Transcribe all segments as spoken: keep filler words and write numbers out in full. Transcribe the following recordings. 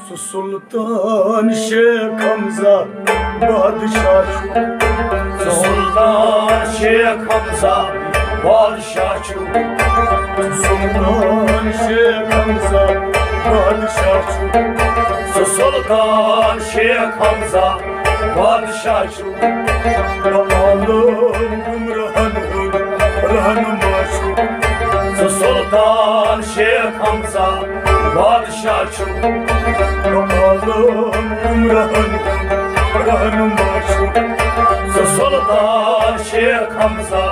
سُہ سلطان شیخ حمزہ بادشاہ چھُ۔ سُہ سلطان شیخ حمزہ بادشاہ چھُ۔ سُہ سلطان شیخ حمزہ بادشاہ چھُ۔ سُہ سلطان شیخ حمزہ بادشاہ چھُ۔ عالم گمراہن ہُنٛد رہنما چھُ۔ سُہ سلطان شیخ حمزہ بادشاہ چھُ۔ عالم گمراہن ہُنٛد رہنما چھُ۔ سُہ سلطان شیخ حمزہ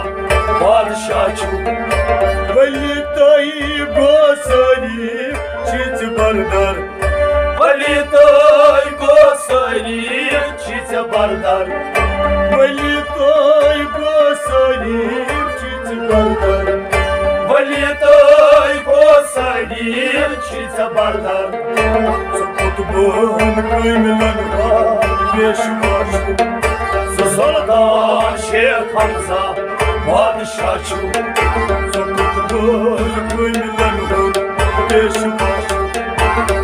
بادشاہ چھُ۔ ولی تۄہہِ گوٚو سٲری چھِ ژےٚ بردر۔ ولی تۄہہِ گوٚو سٲری چھِ ژےٚ بردر۔ ولی تۄہہِ گوٚو سٲری چھِ ژےٚ بردر۔ ولی تۄہہِ گوٚو سٲری چھِ ژےٚ بردر۔ ژٕ قطبن کٲملن ہُنٛد پیشوا چھُ۔ ژٕ سلطان شیخ حمزہ بادشاہ چھُ۔ ژٕ قطبن کٲملن ہُنٛد پیشوا چھُ۔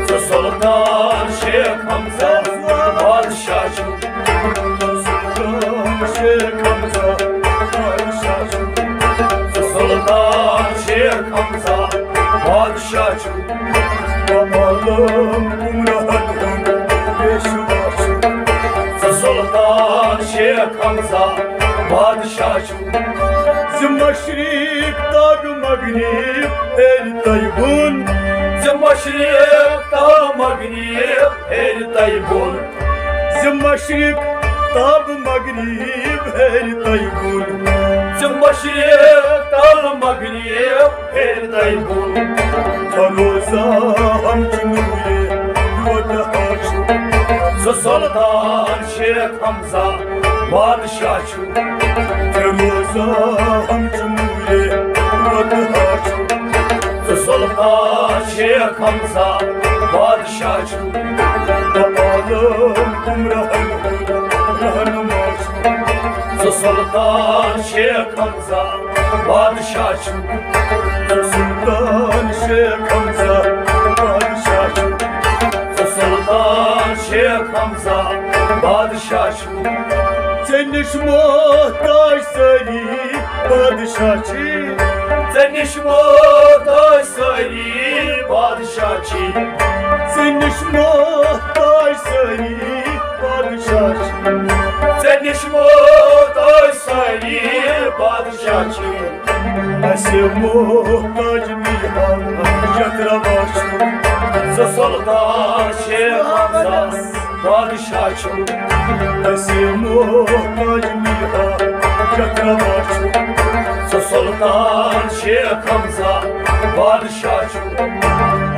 ژٕ سلطان شیخ حمزہ بادشاہ چھُ۔ سلطان شیخ حمزہ بادشاہ چھُ۔ سُہ سلطان شیخ حمزہ بادشاہ چھُ۔ عالم گمراہن ہُنٛد پیشوا چھُ۔ سُہ سلطان شیخ حمزہ بادشاہ چھُ۔ زِ مشرق تہٕ مغرب ہیٚرِ تۄہہِ بۄن۔ زِ مشرق تہٕ مغرب ہیٚرِ تۄہہِ بۄن۔ زِ مشرق تہٕ مغرب ہیٚرِ تۄہہِ بۄن۔ زِ مشرق تہٕ مغرب ہیٚرِ تۄہہِ بۄن۔ فیروزہ ہم چھ نورِ وتہا چھُ۔ سُہ سلطان شیخ حمزہ بادشاہ چھُ۔ فیروزہ ہم چھ نورِ وتہا چھُ۔ سُہ سلطان شیخ حمزہ بادشاہ چھُ۔ عالم گمراہن ہُنٛد رہنما چھُ۔ سُہ سلطان شیخ حمزہ بادشاہ چھُ۔ سُہ سلطان شیخ حمزہ بادشاہ چھُ۔ سُہ سلطان شیخ حمزہ بادشاہ چھُ۔ ژےٚ نِش محتاج سٲری بادشاہ چھِ۔ ژےٚ نِش محتاج سٲری بادشاہ چھِ۔ ژےٚ نِش محتاج سٲری بادشاہ چھِ۔ ژےٚ نِش محتاج سٲری بادشاہ چھِ۔ اَسہِ محتاج میٖر یتھ روا چھُ۔ ژٕ سلطان شیخ حمزہ بادشاہ چھُ۔ اَسہِ محتاج میٖر یتھ روا چھُ۔ ژٕ سلطان شیخ حمزہ بادشاہ چھُ۔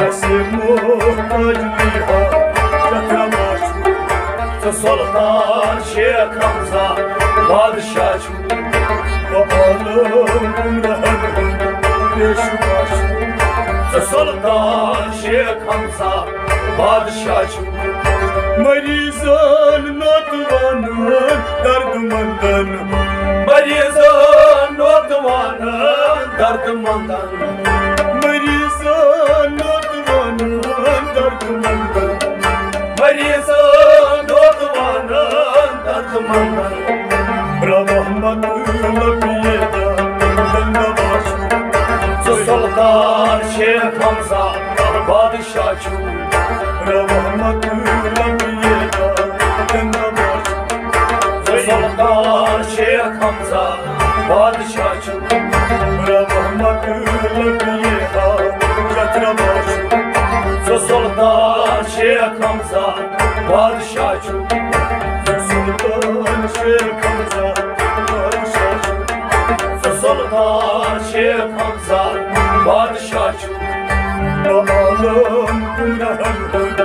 اَسہِ محتاج میٖر یتھ روا چھُ۔ ژٕ سلطان شیخ حمزہ بادشاہ چھُ۔ عالم گمراہن ہُنٛد پیشوا چھُ۔ ژٕ سلطان شیخ حمزہ بادشاہ چھُ۔ مریضن نوتوانن درد مندن۔ مریضن نوتوانن درد مندن۔ مریضن نوتوانن درد مندن۔ مریضن نوتوانن درد مندن۔ رحمت لبیدا دنگا باشو۔ ژٕ سلطان شیخ حمزہ بادشاہ چھُ۔ رحمت لبیدا دنگا باشو۔ ژٕ سلطان شیخ حمزہ بادشاہ چھُ۔ رحمت لبیدا یتھ روا چھُ۔ ژٕ سلطان شیخ حمزہ بادشاہ چھُ۔ ژٕ سلطان شیخ حمزہ بادشاہ چھُ۔ ژٕ سلطان شیخ حمزہ بادشاہ چھُ۔ عالم گمراہن ہُنٛد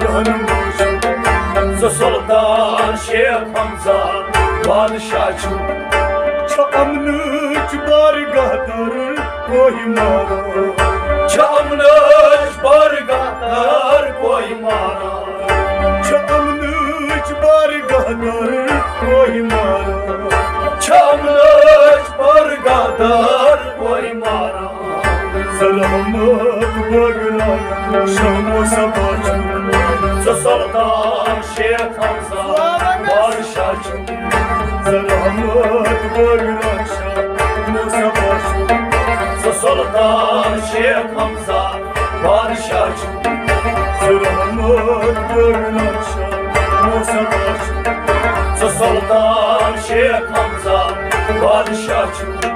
رہنما چھُ۔ ژٕ سلطان شیخ حمزہ بادشاہ چھُ۔ چھُ امنٕچ بارگاہ در کوہی مارا۔ چھُ امنٕچ بارگاہ در کوہی مارا۔ چھُ امنٕچ بارگاہ در کوہی مارا۔ چھُ امنٕچ بارگاہ در کوہی مارا۔ سلامت بٲگراوان شاہ مصطفیٰ چھُ، ژٕ سلطان شیخ حمزہ بادشاہ چھُ، ژٕ رحمت بٲگراو شاہ مصطفیٰ چھُ، ژٕ سلطان شیخ حمزہ بادشاہ چھُ، ژٕ رحمت بٲگراو شاہ مصطفیٰ چھُ، ژٕ سلطان شیخ حمزہ بادشاہ چھُ۔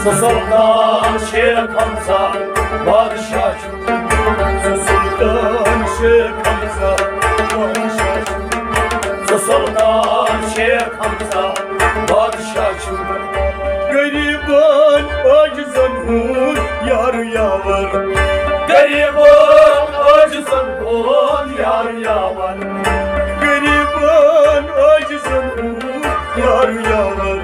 ژٕ سلطان شیخ حمزہ بادشاہ چھُ۔ ژٕ سلطان شیخ حمزہ بادشاہ چھُ۔ ژٕ سلطان شیخ حمزہ بادشاہ چھُ۔ غریبن عاجزن ہُنٛد یار یاور۔ غریبن عاجزن ہُنٛد یار یاور۔ غریبن عاجزن ہُنٛد یار یاور۔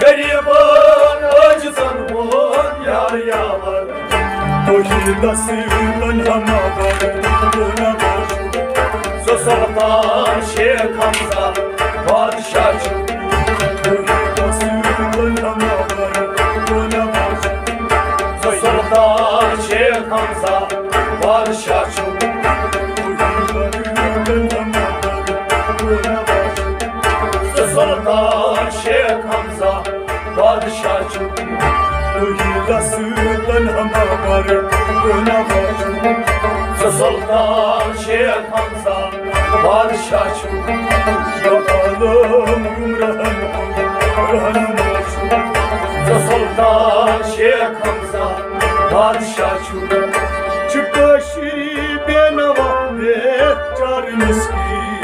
غریبن عاجزن ہُنٛد یار یاور۔ توحیدس سۭتۍ ہماور۔ ژٕ سلطان شیخ حمزہ بادشاہ چھُ۔ توحیدس سۭتۍ ہماور۔ ژٕ سلطان شیخ حمزہ بادشاہ چھُ۔ ژٕ سلطان شیخ حمزہ بادشاہ چھُ۔ توحیدس سۭتۍ ہماور۔ ژٕ سلطان شیخ حمزہ بادشاہ چھُ۔ عالم گمراہن ہُنٛد رہنما چھُ۔ ژٕ سلطان شیخ حمزہ بادشاہ چھُ۔ چھِ کٲشِر بے نوا بے چار مسکین۔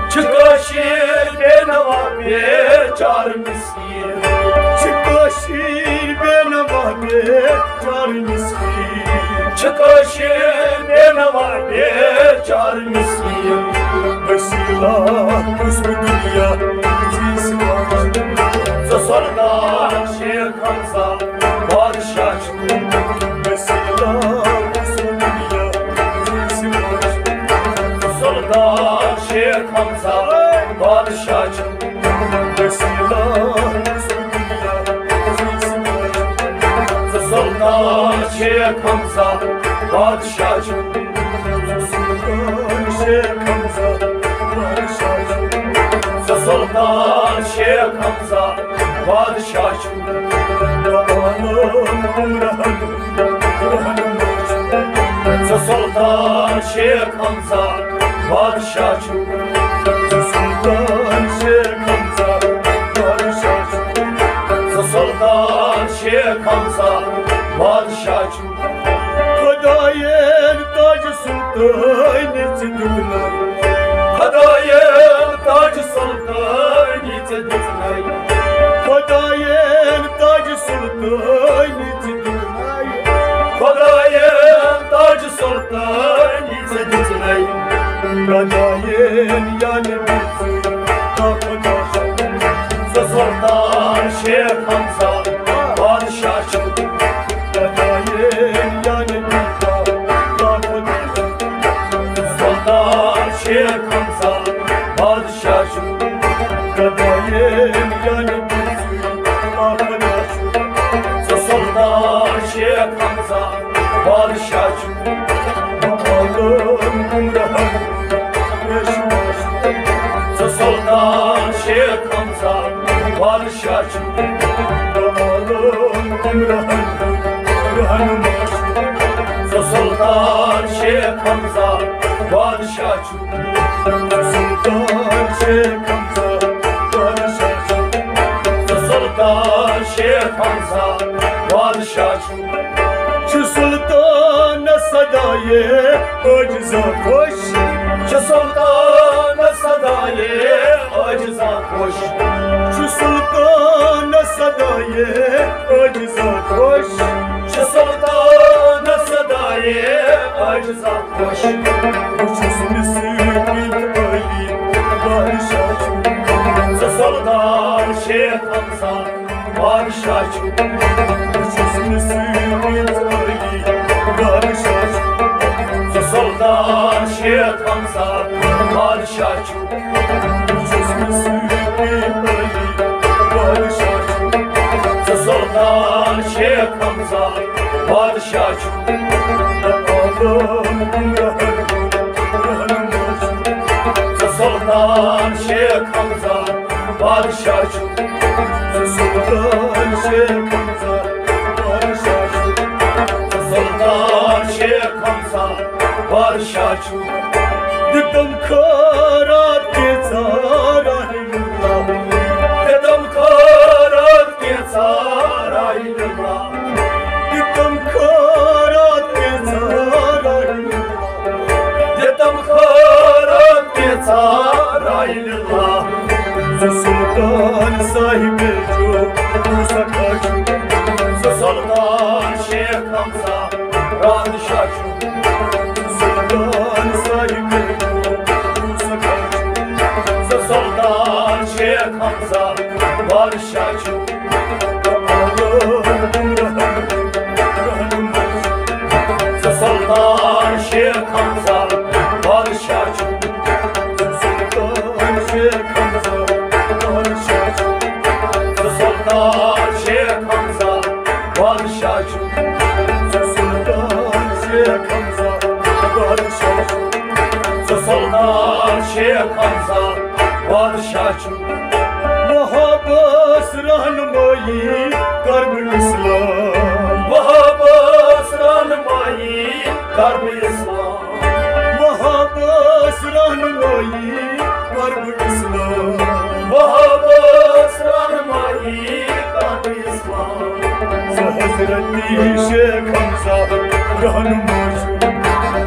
چھِ کٲشِر بے نوا بے چار مسکین۔ چھِ کٲشِر بے نوا بے چار مسکین۔ چھِ کٲشِر بے نوا بے چار مسکین۔ وسیلہ کُس دُنیا زی سِوار۔ ژٕ سلطان شیخ حمزہ بادشاہ چھُ۔ وسیلہ کُس دُنیا زی سِوار۔ ژٕ سلطان شیخ حمزہ بادشاہ چھُ۔ وسیلہ کُس دُنیا زی سِوار۔ ژٕ سلطان شیخ حمزہ بادشاہ چھُ۔ ژٕ سلطان شیخ حمزہ بادشاہ چھُ۔ ژٕ سلطان شیخ حمزہ بادشاہ چھُ۔ عالم گمراہن ہُنٛد رہنما چھُ۔ ژٕ سلطان شیخ حمزہ بادشاہ چھُ۔ ژٕ سلطان شیخ حمزہ بادشاہ چھُ۔ ژٕ سلطان شیخ حمزہ بادشاہ چھُ۔ خدایَن تاج سلطانی ژےٚ دیُتنَے۔ خدایَن تاج سلطانی ژےٚ دیُتنَے۔ خدایَن تاج سلطانی ژےٚ دیُتنَے۔ خدایَن تاج سلطانی ژےٚ دیُتنَے۔ خدایَن یعنی ژٕ سلطان شیخ حمزہ بادشاہ چھُ۔ سلطان شیخ حمزہ بادشاہ چھُ۔ سلطان شیخ حمزہ بادشاہ چھُ۔ سلطان شیخ حمزہ بادشاہ چھُ۔ سلطان شیخ حمزہ بادشاہ چھُ۔ سلطان شیخ حمزہ بادشاہ چھُ۔ سلطان شیخ حمزہ بادشاہ چھُ۔ چھُ سلطان صدایے عاجزا خوش۔ چھُ سلطان صدایے عاجزا خوش۔ چھُ سلطان صدایے عاجزا خوش۔ چھُ سلطان صدایے عاجزا خوش۔ بہٕ چھُس مِصرٕکۍ عٲلی بادشاہ چھُ۔ ژٕ سلطان شیخ حمزہ بادشاہ چھُ۔ بہٕ چھُس مِصرٕکۍ عٲلی بادشاہ چھُ۔ ژٕ سلطان شیخ حمزہ بادشاہ چھُ۔ بہٕ چھُس مِصرٕکۍ عٲلی بادشاہ چھُ۔ ژٕ سلطان شیخ بادشاہ چھُ۔ ژٕ سلطان شیخ حمزہ، بادشاہ چھُ۔ ژٕ سلطان شیخ حمزہ، بادشاہ چھُ۔ ژٕ سلطان شیخ حمزہ، بادشاہ چھُ۔ دِتم خٲرات کینٛژھا رحم اللہ۔ دِتم خٲرات کینٛژھا رحم اللہ۔ دِتم خٲرات کینٛژھا رحم اللہ۔ دِتم خٲرات کینٛژھا رحم اللہ۔ ژٕ سلطان صاحب جو، ژٕ سکھا چھُ۔ ژٕ سلطان شیخ حمزہ، بادشاہ چھُ۔ سلطان صاحب، ژٕ سلطان شیخ حمزہ، بادشاہ چھُ۔ ژٕ سلطان شیخ حمزہ، بادشاہ چھُ۔ سلطان شیخ حمزہ، بادشاہ چھُ۔ ژٕ سلطان شیخ حمزہ، بادشاہ چھُ۔ ژٕ سلطان شیخ حمزہ، بادشاہ چھُ۔ ژٕ سلطان شیخ حمزہ، بادشاہ چھُ۔ وہابس رہنمائی کرب اسلام۔ وہابس رہنمائی کرب اسلام۔ وہابس رہنمائی کرب اسلام۔ وہابس رہنمائی کرب اسلام۔ ژٕ حضرت شیخ حمزہ رہنما چھُ۔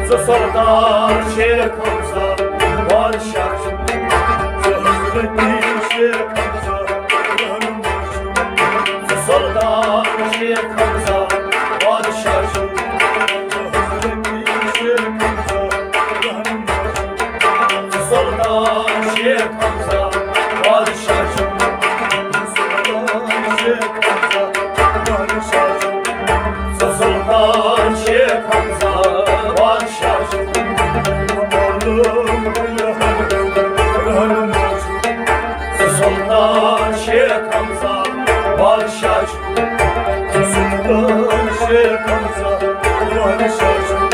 ژٕ سلطان شیخ حمزہ، بادشاہ چھُ۔ ژٕ حضرت شیخ حمزہ رہنما چھُ۔ ژٕ سلطان شیخ حمزہ، بادشاہ چھُ۔ ژٕ حضرت شیخ حمزہ رہنما چھُ۔ ژٕ سلطان شیخ حمزہ، بادشاہ چھُ۔ ژٕ سلطان شیخ حمزہ، بادشاہ چھُ۔ ژٕ سلطان شیخ حمزہ، بادشاہ چھُ۔ رہنما چھُ۔ ژٕ سلطان شیخ حمزہ، بادشاہ چھُ۔ ژٕ سلطان شیخ حمزہ، بادشاہ چھُ۔